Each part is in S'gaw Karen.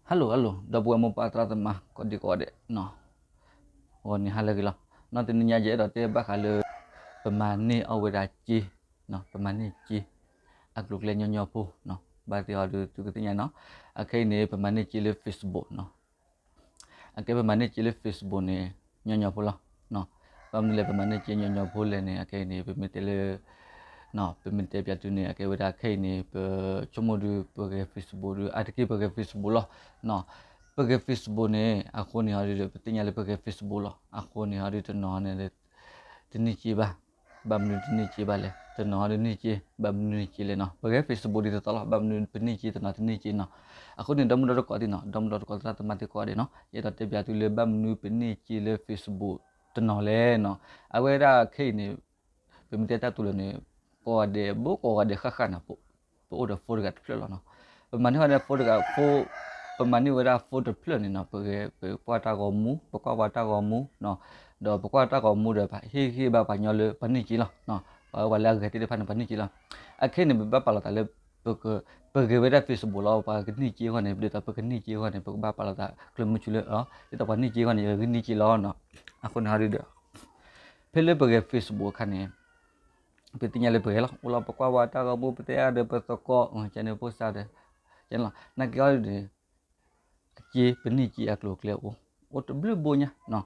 Hello hello ဒီပုၢ်ဝဲၢ်မိၢ်ပၢ်သရၣ်သမါ ကိးဒံကိးဂၤဒဲး, ဂီၤနံၤဟါလၢအဂ့ၤလီၤ. နီၢ်တနံၤညါယအဲၣ်ဒိးတဲဘၣ်ဃးလၢ ပမၤန့ၢ်အီၣ်ဝဲဒၣ်စ့, ပမၤန့ၢ်စ့ အကျိၤအကျဲညီညီဖိ, ဘၣ်သ့ၣ်အီၤဒုးသုကသ့ၣ်ညါနီၤ, အခဲအံၤန့ၣ် ပမၤန့ၢ်စ့လၢ Facebook နီၤ အကဲပမၤန့ၢ်စ့လၢ Facebook န့ၣ် ညီညီဖိလီၤ. ဘၣ်မနုၤလဲၣ် ပမၤန့ၢ်စ့ညီညီဖိလဲၣ်န့ၣ် အခဲအံၤန့ၣ် ပမ့ၢ်တဲလၢ ပမ့ၢ်တဲပၠးသုန့ၣ် အကဲဝဲဒၣ်ခဲအံၤန့ၣ် ပဆိကမိၣ်ဒုး ပဂဲၤ Facebook ဒုး အါတက့ၢ်ပဂဲၤ Facebook လီၤ. ပဂဲၤ Facebook န့ၣ် အဃိန့ၣ်ဟီဒုး ပသ့ၣ်ညါလၢပဂဲၤ Facebook လီၤ. အဃိန့ၣ်ဟီဒုး တနီၤန့ၣ် တန့ၢ်စ့ဘၣ်. ဘၣ်မနုၤတန့ၢ်စ့ဘၣ်လဲၣ်, တနီၤဟီဒုးန့ၢ်စ့ ဘၣ်မနုၤန့ၢ်စ့လဲၣ်နီၤ. ပဂဲၤ Facebook ဒ်သိးသိးလီၤ. ဘၣ်မနုၤပန့ၢ်စ့ တနီၤတန့ၢ်စ့နီၤ. အဃိန့ၣ် ဒီမုၢ်ဒီတကိးသ့ၣ်နီၤ, ဒီမုၢ်ဒီတကိးသရၣ်သမါသ့ၣ်ကိးဂၤဒဲးနီၤ, ယအဲၣ်ဒိးတဲပၠးသုလၢ ဘၣ်မနုၤပန့ၢ်စ့လၢ Facebook တနီၤလဲၣ်နီၤ. အဝဲဒၣ်ခဲအံၤန့ၣ် ပမ့ၢ်တဲတၢ်တူၢ်လိာ်န့ၣ် ကိးဂၤဒဲး ဘိကိးဂၤဒဲးဃၣ်ဃၣ်န့ၣ် ပအိၣ်ဒီး phone တဂၤတဖျၢၣ်လီၤနီၤ. ပမၤန့ၢ်ဝဲဒၣ် phone တဂၤ phone, ပမၤန့ၢ်ဝဲဒၣ် phone တဖျၢၣ်န့ၣ်နီၤ ပကွၢ်တၢ်ဂီၤမူ, ပကွၢ်ပှၤတၢ်ဂီၤမူ, ဒီးပကွၢ်တၢ်ဂီၤမူဒီး ပဟ့ၣ်ဂံၢ်ဘါပှၤညီလၢပှၤန့ၢ်စ့လီၤ. ပှၤလၢအဂဲၤသ့ၣ်တဖၣ်န့ၣ် ပှၤန့ၢ်စ့လီၤ. အခဲအံၤန့ၣ် ပဘၣ်ပာ်လီၤသးလၢ ပဂဲၤဝဲဒၣ် Facebook လီၤ. ပှၤကန့ၢ်စ့အဂီၢ်န့ၣ် ဒ်သိးပကန့ၢ်စ့အဂီၢ်န့ၣ် ပကဘၣ်ပာ်လီၤသးကျဲမုၢ်ဆူလၢ ဒ်သိးပှၤန့ၢ်စ့အဂီၢ်န့ၣ် ယဂံၢ်န့ၢ်စ့လီၤ. အဃိန့ၣ်ဟီဒုးဒီး ဖဲလၢပဂဲၤ Facebook အခါန့ၣ် ပသ့ၣ်ညါလၢပဂဲၤလီၤ. အိၣ်လီၤ ပကွၢ်ဝဲတၢ်ဂီၤမူ ပတဲအါဒီးပသကိး ကန့ၣ်ဖိစးဒီး ကန့ၣ်လီၤ. နာ်က့အီၤဒုး အစ့ ပန့ၢ်စ့အကျိၤအကျဲအိၣ်, အိၣ်တဘျုးဘိညါ,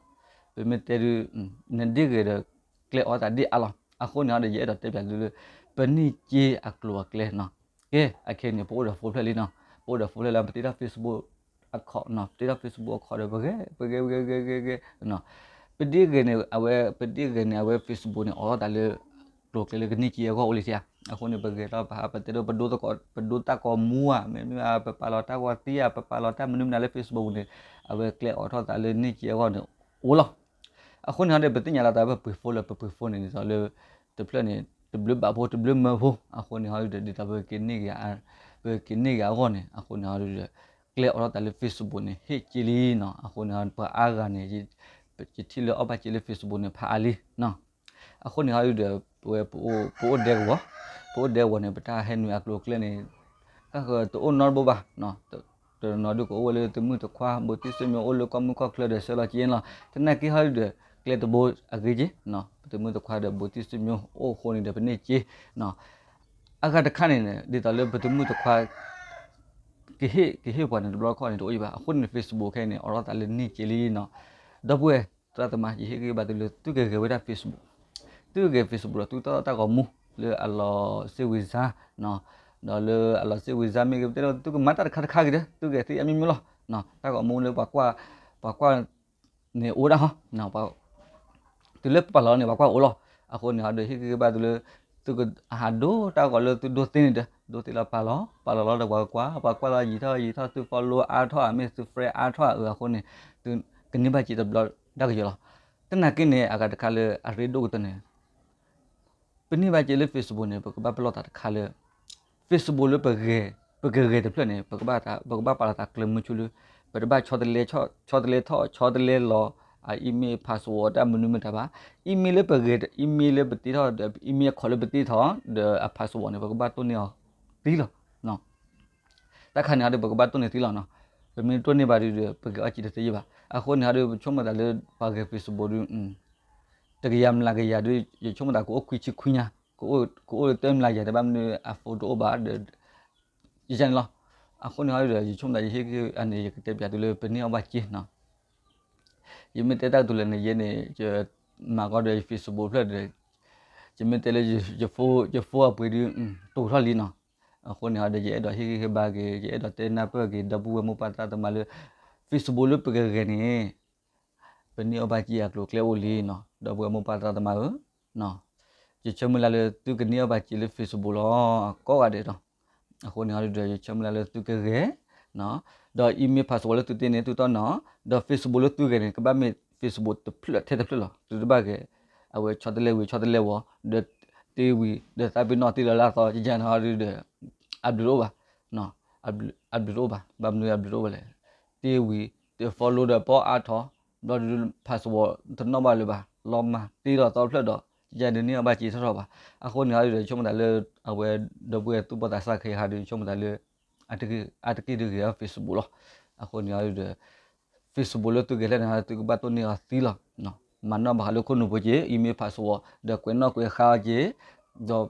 ပမ့ၢ်တဲဒုး နဒ်ဂ့ၤဒီး ကျဲအီၤသးဒ်အါလီၤ. အဃိန့ၣ်ဟီဒုး ယအဲၣ်ဒိးတဲပၠးသုလၢ ပန့ၢ်စ့အကျိၤအကျဲနီၤ. ကဲ အခဲအံၤန့ၣ် ပအိၣ်ဒီး phone ဖျၢၣ်လံနီၤ, ပအိၣ်ဒီး phone ဖျၢၣ်လံ ပတ့ထီၣ် Facebook အခီၣ်နီၤ, ပတ့ထီၣ် Facebook အခီၣ်ဒီး ပဂဲၤ ပဂဲၤ ပဂဲၤ ဂဲၤ ဂဲၤ ဂဲၤ ပဒ်ဂ့ၤန့ၣ် အဝဲ ပဒ်ဂ့ၤန့ၣ် အဝဲ Facebook န့ၣ် အိးထီၣ်သးလၢ ကျိၤကျဲလၢကန့ၢ်စ့အဂီၢ်အိၣ်လံဧါ. အဃိန့ၣ် ပဂဲၤထီၣ်ပဟး ပတဲဒိ ပဒိတၢ်ဂီၤမူဧါ, မ့မ့ၢ် ပပာ်လီၤတၢ်ဂီၤသံဧါ, ပပာ်လီၤတၢ်မနုၤမနုၤလၢ Facebook န့ၣ် အဝဲကျဲအိးထီၣ်သးလၢန့ၢ်စ့အဂီၢ်န့ၣ် အိၣ်လီၤ. အဃိန့ၣ်ဟီဒုး ပသ့ၣ်ညါလီၤသး ပပှ့ၤ phone လၢပပှ့ၤ phone န့ၣ် ဒ်သိးလၢ တဖျၢၣ်န့ၣ် တဘျုးဘၣ်ဖိ တဘျုးမၢဖိ, အဃိန့ၣ်ဟီဒုး ဒ်သိးပက့ၤန့ၢ်ဂ့ၤ ပက့ၤန့ၢ်ဂ့ၤအဂီၢ်န့ၣ် အဃိန့ၣ်ဟီဒုး ကျဲအိးထီၣ်သးလၢ Facebook န့ၣ် ဟ့ၣ်စ့လံနီၤ. အဃိန့ၣ် ပှၤအါဂၤန့ၣ် ယထံၣ်လၢအီၣ်ဘၣ်စ့လၢ Facebook န့ၣ် ဖးအါလံနီၤ. အဃိန့ၣ်ဟီဒုးဒီး ပဝဲ ပအိၣ်ဒဲကဝီၤ, ပအိၣ်ဒဲကဝီၤန့ၣ် ပတၢ်ဟဲနုာ်အကျိၤအကျဲန့ၣ် တၢ်ဃၢၤတအိၣ်နီတဘိဘၣ်. တနီၤဒုးကအိၣ်ဝဲလၢသမုၣ်တခွါ ဘူးတံၢ်စ့မျိုး အိၣ်လၢကီၢ်မုၢ်ကီၢ်ချၢဒီး ဆဲးလီၤစ့လီၤ. သနာ်က့ဟီဒုးဒီး ကျဲတဘိအဂ့ၤက့နီၤ, ပသမုၣ်တခွါဒီး ဘူးတံၢ်စ့မျိုး အိၣ်အဃိန့ၣ်ဒီး ပန့ၢ်စ့ အဂၤတခါန့ၣ် ဒ်သိးလၢပသမုၣ်တခွါ ကဟ့ၣ် ကဟ့ၣ်ပှၤန့ၣ် တဘျီတခီၣ်န့ၣ် တအိၣ်ယံၤဘၣ်. အဃိန့ၣ် Facebook ခဲအံၤန့ၣ် အိးထီၣ်သးလၢန့ၢ်စ့လံနီၤ. ဒီပုၢ်ဝဲၢ်သရၣ်သမါ ယဟ့ၣ်ဂံၢ်ဘါသုလၢ သုကဂဲၤဝဲဒၣ် Facebook, သုကဂဲၤ Facebook ဒီး သုကတီၢ်တၢ်ဂီၤမူ လၢအလီၤစ့ဝံၤစါ ဒီးလၢအလီၤစ့ဝံၤစါမ့ၢ်ဂ့ၤ ပတဲဒီး သုကမၤတၢ်တခါတခါဂ့ၤဒီး သုကဂဲၤသ့အမျိုးမျိုးလီၤ. တၢ်ဂီၤမူလၢပှၤကွၢ် ပှၤကွၢ်န့ၣ်အိၣ်ဒၣ်ဟီ တုၤလၢပပာ်လီၤန့ၣ် ပှၤကွၢ်အိၣ်လီၤ. အဃိန့ၣ်ဟီဒုး ဟ့ၣ်ဂံၢ်ဘါသုလၢ သုကဟးဒိတၢ်ဂီၤလၢသုဒိးသ့န့ၣ်ဒီး ဒိးသ့လီၤပာ်လီၤ, ပာ်လီၤလီၤဒီးပှၤကကွၢ်, ပှၤကွၢ်လီၤယံာ်ထီၣ်ယံာ်ထီၣ် သု follow အါထီၣ် မ့ၢ်သု friend အါထီၣ်အအၢအဃိန့ၣ် သုကန့ၢ်ဘၣ်စ့တဘျီဒၣ်ကယီၤလီၤ. သနာ်က့န့ၣ် အဂၤတခါလၢအရ့ဒိၣ်ကတၢၢ်န့ၣ် ပန့ၢ်ဘၣ်စ့လၢ Facebook န့ၣ် ပကဘၣ်ပလီၢ်သးတခါလၢ Facebook လၢပဂဲၤ ပကဂဲၤတဖျၢၣ်န့ၣ် ပကဘၣ် ပကဘၣ်ပာ်လီၤသးကျဲမုၢ်ဆူလၢ ပတဘၣ်ဆီတလဲ ဆီတလဲထီၣ် ဆီတလဲလီၤ အ email password တၢ်မနုၤမတၤဘၣ်. email လၢပဂဲၤ email လၢပတ့ထီၣ်ဒီး email အခီၣ်လၢပတ့ထီၣ်ဒီးအ password န့ၣ် ပကဘၣ်တိၢ်န့ၢ်အီၤသံလီၤ. တၢ်ခါန့ၣ်ဟီဒုး ပကဘၣ်တိၢ်န့ၢ်သံလီၤနီၤ. ပမ့ၢ်တိၢ်န့ၢ်ဘၣ်ဒုးဒီး ပဂဲၤအီၣ်စ့တသ့ယံၤဘၣ်. အဃိန့ၣ်ဟီဒုး ပဆိကမိၣ်သးလၢ ပှၤဂဲၤ Facebook ဒုး တကယၤမျးကယၤဒုး ယဆိကမိၣ်သးကအိၣ်ခွံဆံခွံညါ, ကအိၣ်လၢတမျးကယၤဒီး ဘၣ်မနုၤအ phone တအိၣ်ဘၣ်ဒီး ယန့ၣ်လီၤ. အဃိန့ၣ်ဟီဒုးဒီး ယဆိကမိၣ်သးယဟ့ၣ်ဂံၢ်အန့ၣ် ယကတဲပၠးသုလၢပန့ၢ်အီၣ်ဘၣ်စ့နီၤ. ယမ့ၢ်တဲတၢ်ကတိၤလၢန့ၣ် ယဲန့ၣ် ယမၤကီဒီးယ Facebook ဖျၢၣ်ဒီး ယမ့ၢ်တဲလၢ ယ phone ယဖိအပှ့ၤဒုး တိာ်ထီၣ်လံနီၤ. အဃိန့ၣ်ဟီဒုး ယအဲၣ်ဒိးဟ့ၣ်ဂံၢ်ဟ့ၣ်ဘါက့ၤ ယအဲၣ်ဒိးတဲနၢ်ပၢၢ်က့ၤ ဒီပုၢ်ဝဲၢ်မိၢ်ပၢ်သရၣ်သမါလၢ Facebook လၢပကဂဲၤန့ၣ် ပန့ၢ်အီၣ်ဘၣ်စ့အကျိၤအကျဲအိၣ်လံနီၤ ဒီပုၢ်ဝဲၢ်မိၢ်ပၢ်သရၣ်သမါဧၢ. ယဆၢမုၢ်လၢ်လၢသုကန့ၢ်အီၣ်ဘၣ်စ့လၢ Facebook လီၤ ကိးဂၤဒဲးဒီး. အဃိန့ၣ်ဟီဒုးဒီး ယဆၢမုၢ်လၢ်လၢသုကဂဲၤ ဒီး email password လၢသုတ့န့ၣ် သုတီၢ်နီၤ, ဒီး Facebook လၢသုဂဲၤန့ၣ် ကဘၣ်မ့ၢ် Facebook တဖျၢၣ်ထဲတဖျၢၣ်လီၤ. သုတဘၣ်ဂဲၤ အဝဲဆီတလဲဝံၤဆီတလဲဝီၤ ဒီးတ့ဝံၤ ဒီးသးပ့ၤနီၣ်တ့လီၤလၢအသီ ယန့ၣ်ဟီဒုးဒီး အဘျုးတအိၣ်ဘၣ် အဘျုးတအိၣ်ဘၣ်. ဘၣ်မနုၤအဘျုးတအိၣ်ဘၣ်လဲၣ်. တ့ဝံၤ တ follow ဒီးပအါထီၣ် ဘျီဒုး password တနီၣ်ဘၣ်လၢၤဘၣ် လီၤမၢ်တ့လီၤသီဖျၢၣ်ဒီး ယန့ၢ်အီၣ်ဘၣ်စ့ထီၣ်ထီၣ်ဘၣ်. အဃိန့ၣ်ဟီဒုးဒီး ယဆိကမိၣ်သးလၢ အဝဲဒီပုၢ်ဝဲၢ်သူၣ်ဘီၣ်သးစၢ်ခဲအံၤဟီဒုး ယဆိကမိၣ်သးလၢ အါတက့ၢ်ဒုးဂဲၤအီၣ် Facebook လီၤ. အဃိန့ၣ်ဒီး Facebook လၢသုဂဲၤတဖျၢၣ်န့ၣ် သုကဘၣ်တိၢ်န့ၢ်အီၤသ့လီၤ. မၤနီၣ်ဘၣ်ဃးလၢခိၣ်နူာ်ဖိက့ၤ email password ဒီးကွဲးနီၣ်ကွဲးဃါအီၤက့ၤ, ဒီး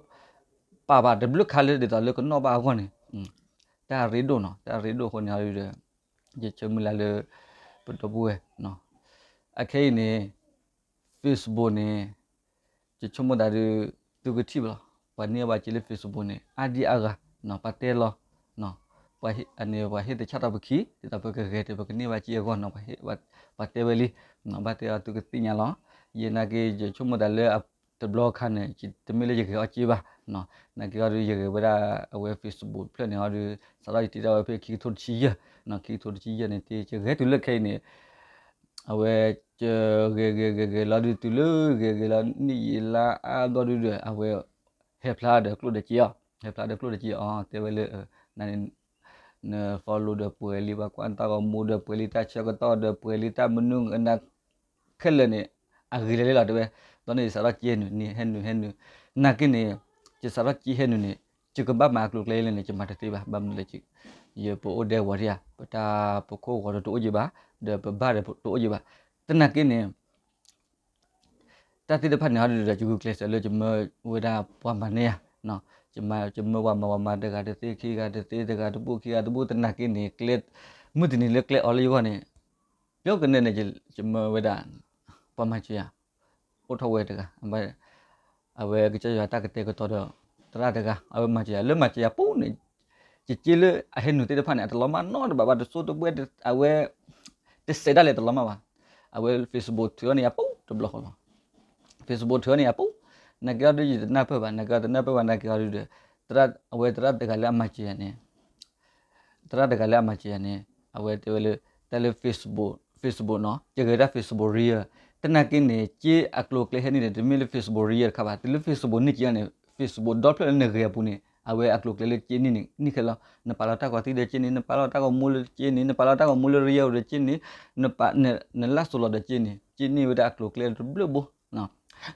ပာ်ဘၣ်တဘျုးခါလၢဒ်သိးလၢကနီၣ်ဘၣ်အဂီၢ်န့ၣ် တၢ်ရ့ဒိၣ်နီၤ, တၢ်ရ့ဒိၣ်အဃိန့ၣ်ဒီး ယဆၢမုၢ်လၢ်လၢ ပဒီပုၢ်ဝဲၢ် အခဲအံၤန့ၣ် Facebook န့ၣ် ယဆိကမိၣ်သးဒီး သုကထံၣ်ဘၣ်လီၤ. ပှၤန့ၢ်ဘၣ်စ့လၢ Facebook န့ၣ် အါဒံအါဂၤ ပှၤတဲလီၤ, ပှၤဟ့ၣ်သဆၣ်ထီၣ်ပခံ ဒ်သိးပကဂဲၤဒီးပကန့ၢ်ဘၣ်စ့အဂီၢ်နီၤ, ပှၤတဲဝဲလံ, ဘၣ်တဲအီၤသုကသ့ၣ်ညါလီၤ. ယနာ်က့ ယဆိကမိၣ်သးလၢတဘျီခါန့ၣ် တမ့ၢ်လၢယဂဲၤအီၤစ့ဘၣ်, နာ်က့အီၤဒီး ယဂဲၤဝဲဒၣ်အဝဲ Facebook တဖျၢၣ်န့ၣ်အီၤဒီး စးထီၣ်ယတ့ထီၣ်ဝဲဖဲခံကထိတဆံယဲၢ်, ခံကထိတဆံယဲၢ်န့ၣ် တ့ ယဂဲၤတုၤလၢခဲအံၤန့ၣ် အဝဲ ယဂဲၤဂဲၤဂဲၤဂဲၤလီၤဒုး တုၤလၢဂဲၤဂဲၤလီၤ နံၣ်ယံာ်လါအါဘျီဒုးဒီး အဝဲ ဟဲဖျါဒီးကျိၣ်ဒီးစ့အီၤ, ဟဲဖျါဒီးကျိၣ်ဒီးစ့အီၤ တဲဝဲလၢ န follow ဒီးပှဲၤလံ, ပှၤကွၢ်တၢ်ဂီၤမူဒီးပှဲၤလံ, တၢ်ဆၢကတီၢ်ဒီးပှဲၤလံ, တၢ်မနုၤန ခဲလၢာ်န့ၣ် အဂ့ၤလၢ်လၢ်လီၤ တဲဝဲ, ဒီးန့ၣ်ယစးထီၣ်က့ဟဲနုာ်န့ၣ် ဟဲနုာ်ဟဲနုာ်, နာ်က့န့ၣ် ယစးထီၣ်က့ဟဲနုာ်န့ၣ် ယကဘၣ်မၤအကျိၤအကျဲလဲၣ်န့ၣ် ယမၤတသ့ဘၣ်, ဘၣ်မနုၤလဲၣ် ယပအိၣ်ဒဲဝီၤဒံဧါ, ပတၢ်ပခိၣ်ဂီၤဒီးတအိၣ်ယံၤဘၣ်, ဒီးပဘၣ်ဒီးတအိၣ်ယံၤဘၣ်, တနာ်က့န့ၣ် တၢ်သ့ၣ်တဖၣ်န့ၣ်ဟီဒုးဒီး ယဂုာ်ကျဲးစၢးလၢယမၢဝဲဒၣ်ပှၤမၤန့ၢ်ဧါ, ယမၢပှၤမၤဝၤမၤတဂၤတသ့ ခံဂၤတသ့ တဂၤတဘူၣ် ခံဂၤတဘူၣ် တနာ်က့န့ၣ် ကျဲ မုၢ်တနံၤလၢကျဲအီၤလၢယဂီၢ်န့ၣ် ပျီကနဲန့ၣ် ယမၢဝဲဒၣ် ပှၤမၤစၢၤယၤ အိၣ်ထီၣ်ဝဲတဂၤ အဝဲကစၢ်ယွၤတၢ်ကတဲာ်ကတီၤဒီး သရၣ်တဂၤ အဝဲမၤစၢၤယၤ လၢမၤစၢၤယၤပူၤန့ၣ် ယစ့လၢအဟဲနုာ်သ့ၣ်တဖၣ်န့ၣ် အတလီၤမၢ်နီတဘ့ၣ်ဘၣ် တစိၢ်တဘှဲ အဝဲ တစဲးဒၣ်လဲာ်တလီၤမၢ်ဘၣ်. အဝဲ Facebook ထုးအီၤန့ၣ်ယၤပူၤတဘျီဃီလီၤ. Facebook ထုးအီၤန့ၣ်ယၤပူၤ နာ်က့အီၤဒုးယတနၢ်ပၢၢ်ဘၣ် နာ်က့အီၤတနၢ်ပၢၢ်ဘၣ် နာ်က့အီၤဒုးဒီး အဝဲသရၣ်တဂၤလၢအမၤစၢၤယၤန့ၣ် သရၣ်တဂၤလၢအမၤစၢၤယၤန့ၣ် အဝဲတဲဝဲလၢ တၢ်လၢ Facebook, Facebook နီၤ ယဂဲၤဒၣ် Facebook Real တနာ်က့န့ၣ် က့အကျိၤအကျဲဟဲန့ၣ်န့ၣ် တမ့ၢ်လၢ Facebook Real တခါဘၣ် တုၤလၢ Facebook န့ၢ်က့အီၤန့ၣ် Facebook ဒီဖျၢၣ်လၢနဂဲၤအပူၤန့ၣ် အဝဲအကျိၤအကျဲလၢက့န့ၢ်န့ၣ် န့ၢ်ခဲလီၤ နပာ်လီၤတၢ်ဂီၤသံဒီးက့န့ၣ် နပာ်လီၤတၢ်ဂီၤမူလၢက့န့ၣ် နပာ်လီၤတၢ်ဂီၤမူလၢ Real ဒီးက့န့ၣ် နလၢစိၤလီၤဒီးက့န့ၣ် က့န့ၢ်ဝဲဒၣ်အကျိၤအကျဲတဘျုးဘိ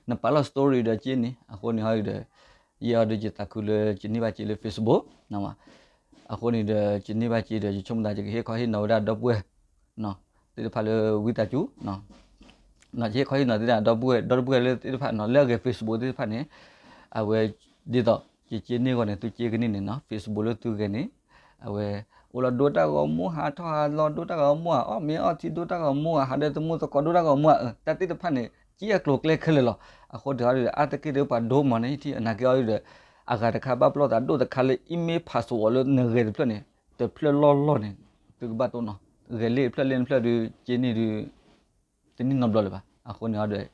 နပာ်လီၤ story ဒီးက့န့ၣ် အဃိန့ၣ်ဟီဒီး ယဲအီၤဒီးယသးခုလၢယန့ၢ်ဘၣ်က့လၢ Facebook အဃိန့ၣ်ဒီး ယန့ၢ်ဘၣ်က့ဒီး ယဆိကမိၣ်သး ယကဟ့ၣ်ခီဟ့ၣ်နီၤဝဲဒၣ်ဒီပုၢ်ဝဲၢ် သ့ၣ်တဖၣ်လၢဝံသးစူၤ ယဟ့ၣ်ခီဟ့ၣ်နီၤသ့ၣ်တဖၣ် ဒီပုၢ်ဝဲၢ် ဒီပုၢ်ဝဲၢ်လၢသ့ၣ်တဖၣ်နီၤ လၢအဂဲၤ Facebook သ့ၣ်တဖၣ်န့ၣ် အဝဲ ဒ်သိး ယက့န့ၢ်အဂီၢ်န့ၣ် သုက့ကန့ၢ်န့ၣ်နီၤ Facebook လၢသုဂဲၤန့ၣ် အဝဲ အိၣ်လီၤဒိတၢ်ဂီၤမူ ဟးထီၣ်ဟးလီၤဒိတၢ်ဂီၤမူ ဟးအီၣ်မ့ၤအီထံဒိတၢ်ဂီၤမူ ဟးဒီးသမူသကိးဒိတၢ်ဂီၤမူ တၢ်သ့ၣ်တဖၣ်န့ၣ် က့အကျိၤအကျဲခဲလၢာ်လီၤ. အဃိတခါဒီး အါတက့ၢ်ဒီးပှၤဒိမးန့ၣ် ထံၣ်အနာ်က့အီၤဒီး အဂၤတခါဘၣ်ပလီၢ်သးဒိၣ်တခါလၢ email password လၢနဂဲၤတဖျၢၣ်န့ၣ် တဖျၢၣ်လီၢ်လီၢ်န့ၣ် သုကဘၣ်တိၢ်နီၤ ဂဲၤလၢတဖျၢၣ်လၢတဖျၢၣ်ဒီး က့န့ၢ်ဒီး တန့ၢ်နီတဘျီလၢၤဘၣ်. အဃိန့ၣ်ဒီး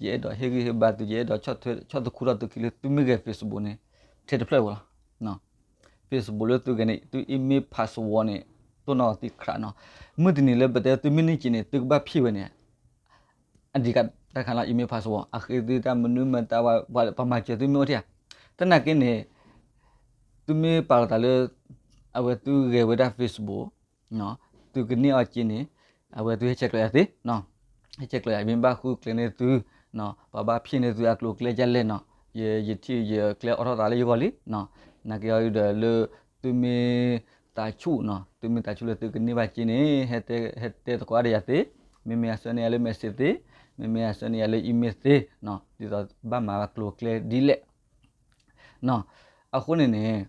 ယအဲၣ်ဒိးဟ့ၣ်ဂံၢ်ဟ့ၣ်ဘါသု ယအဲၣ်ဒိးဆီၣ်သခူထီၣ်သုခံလၢသုမ့ၢ်ဂဲၤ Facebook န့ၣ် ထဲတဖျၢၣ်ဝဲလီၤ. Facebook လၢသုဂဲၤန့ၣ် သု email password န့ၣ် တိၢ်နီၣ်သံခရးနီၤ မုၢ်တနံၤလၢပတဲသုမ့ၢ်န့ၢ်က့န့ၣ် သုကဘၣ်ဖံးဝဲန့ၣ် အဒံးကတၢ်ခါလီၤ email password အဃ့သုတၢ်မနုၤမတၤ ပှၤမၤစၢၤသုမ့ၢ်အိၣ်ထံၣ်ဧါ တနာ်က့န့ၣ် သုမ့ၢ်ပာ်လီၤသးလၢ အဝဲသုဂဲၤဝဲဒၣ် Facebook သုကန့ၢ်အီၤက့န့ၣ် အဝဲသုဟဲဆဲးကျိးယၤသ့ ဟဲဆဲးကျိးယၤ မ့ၢ်ဘၣ်ဃုကျဲန့ၢ်သု ပှၤဘၣ်ဖံးန့ၢ်သုအကျိၤအကျဲဒ်လဲၣ်နီၤ ယထံၣ်ယကျဲအိးထီၣ်သးလၢယဂီၢ်လံ နာ်က့အီၤဒီးလၢ သုမ့ၢ်သးဆူၣ်နီၤ သုမ့ၢ်သးဆူၣ်လၢသုကန့ၢ်ဘၣ်က့န့ၣ် ဟဲတဲသကိးဒီးယၤသ့ မ့မ့ၢ်အဆှၢန့ၢ်ယၤလၢ message သ့ မ့မ့ၢ်အဆှၢန့ၢ်ယၤလၢ email သ့ ဒ်သိးဘၣ်မၤအကျိၤအကျဲဒ်လဲၣ် အဃိန့ၣ်န့ၣ်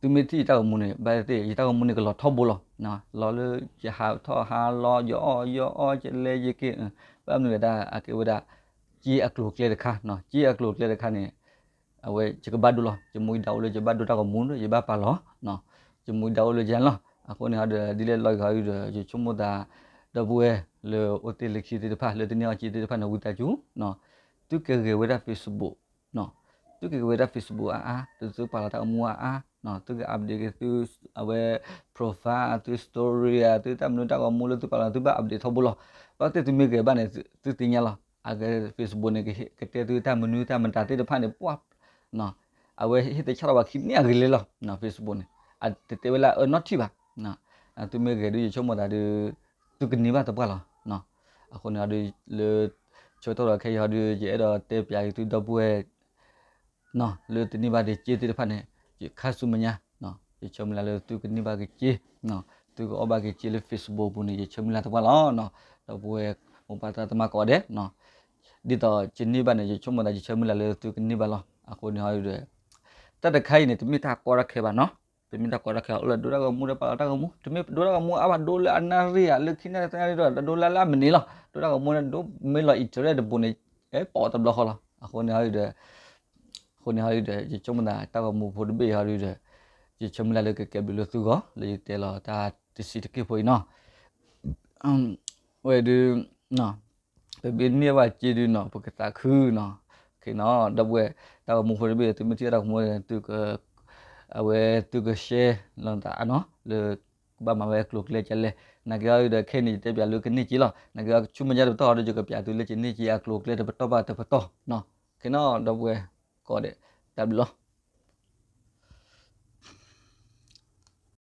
သုမ့ၢ်ထံၣ်ယတၢ်ဂီၤမူန့ၣ် ဘၣ်သ့ၣ်သ့ၣ် ယတၢ်ဂီၤမူန့ၣ်ကလီၤထီဘိလီၤ. လီၤလၢယဟးထီၣ်ဟးလီၤ ယအီၣ်ယအီ ယလဲၤယက့ၤ ဘၣ်မနုၤလဲၣ် အကဲဝဲဒၣ် က့အကျိၤအကျဲတခါ က့အကျိၤအကျဲတခါန့ၣ် အဝဲယကဘၣ်ဒိလီၤ ယမူယဒါအိၣ်လၢယဘၣ်ဒိတၢ်ဂီၤမူ ယဘၣ်ပာ်လီၤ ယမူယဒါအိၣ်လၢယၤလီၤ. အဃိန့ၣ်ဒီး ဒ်လဲၣ်လီၤဂာ်ဒီး ယဆိကမိၣ်သး ဒီပုၢ်ဝဲၢ်လၢအိၣ်တ့ၢ်လၢခံသ့ၣ်တဖၣ် လၢတန့ၢ်အီၤက့သ့ၣ်တဖၣ်န့ၣ် ဝံသးစူၤ သုကဂဲၤဝဲဒၣ် Facebook သုကဂဲၤဝဲဒၣ် Facebook အါအါ သုသုပာ်လီၤတၢ်ဂီၤမူအါအါ သုက update က့ၤသု အဝဲ profile သု story သုတၢ်မနုၤတၢ်ဂီၤမူလၢသုပာ်လီၤ သုဘၣ် update ထီဘိလီၤ. ဘၣ်သ့ၣ်သုမ့ၢ်ဂဲၤဘၣ်န့ၣ် သုသ့ၣ်ညါလီၤ အဂဲၤ Facebook န့ၣ် ကတဲသုတၢ်မနုၤတၢ်မတၤသ့ၣ်တဖၣ်န့ၣ် ပှၤ အဝဲဟ့ၣ်သဆၣ်ထီၣ်ပှၤခံန့ၣ်အဂ့ၤလၢလီၤ Facebook န့ၣ် အတတဲဝဲလၢအအၢနီတထံၣ်ဘၣ်. သုမ့ၢ်ဂဲၤဒုးယဆိကမိၣ်သးဒီး သုကန့ၢ်ဘၣ်သပှၢ်လီၤ. အဃိန့ၣ်ဒီး လၢ ဆၢကတီၢ်ဒီးခဲအံၤဟီဒီး ယအဲၣ်ဒိးတဲပၠးက့ၤသုဒီပုၢ်ဝဲၢ် လၢတန့ၢ်ဘၣ်ဒီးက့သ့ၣ်တဖၣ်န့ၣ် ယခါဆူမဲာ်ညါ ယဆၢမုၢ်လၢ်လၢသုကန့ၢ်ဘၣ်က့ၤက့ သုကအီၣ်ဘၣ်က့ၤစ့လၢ Facebook ပူၤန့ၣ် ယဆၢမုၢ်လၢ်သပှၢ်လီၤနီၤ. ဒီပုၢ်ဝဲၢ်မိၢ်ပၢ်သရၣ်သမါကိးဂၤဒဲးနီၤ, ဒ်သိးကန့ၢ်ဘၣ်န့ၣ် ယဆိကမိၣ်သးယဆၢမုၢ်လၢ်လၢသုကန့ၢ်ဘၣ်လီၤ. အဃိန့ၣ်ဟီဒုး တၢ်တခါအံၤန့ၣ် တမ့ၢ်တၢ်ကီတၢ်ခဲဘၣ်နီၤ, တမ့ၢ်တၢ်ကီတၢ်ခဲ အိၣ်လၢဒိတၢ်ဂီၤမူဒီးပာ်လီၤတၢ်ဂီၤမူ, တမ့ၢ်ဒိတၢ်ဂီၤမူအါဘၣ် ဒိလၢအနၣ်ရံၣ်ဧါ လၢခံနၣ်ရံၣ်သၢနၣ်ရံၣ်ဒီး ဒိလၢလၢအမုၢ်နံၤလီၤ. ဒိတၢ်ဂီၤမူန့ၣ်ဒိမ့ၢ်လီၤ internet တဘိန့ၣ် ပိာ်တဘျီဃီလီၤ. အဃိန့ၣ်ဟီဒုး အဃိန့ၣ်ဟီဒုး ယဆိကမိၣ်သးတၢ်ဂီၤမူဖိတဘ့ၣ်ဟီဒုးဒီး ယဆၢမုၢ်လၢ်လၢကကဲဘျုးလၢသုဂီၢ် လၢယတဲလီၤတၢ်တဆံးတက့ၢ်ဖိအံၤနီၤ. ဝဲဒုး ပမ့ၢ်န့ၢ်ဘၣ်စ့ဒုးနီၤ ပကသးခုနီၤ. နီၤ ဒီပုၢ်ဝဲၢ် တၢ်ဂီၤမူဖိတဘ့ၣ် သုမ့ၢ်ထံၣ်တၢ်ဂီၤမူ အဝဲသုက share လီၤသးနီၤ လၢ ကဘၣ်မၤဝဲအကျိၤအကျဲကလဲၣ်. နာ်က့ဟီဒုးဒီး ခဲအံၤန့ၣ် ယတဲပၠးလၢကန့ၢ်က့ၤလီၤ. နာ်က့ဟီ ဆူမဲာ်ညါတပတီၢ်ဟီဒုး ယကပၠးသုလၢကန့ၢ်က့ၤအကျိၤအကျဲတပတီၢ်ဘၣ်တပတီၢ်နီၤ. နီၤ ဒီပုၢ်ဝဲၢ်ကိးဂၤဒဲး တၢ်ဘျုးလီၤ.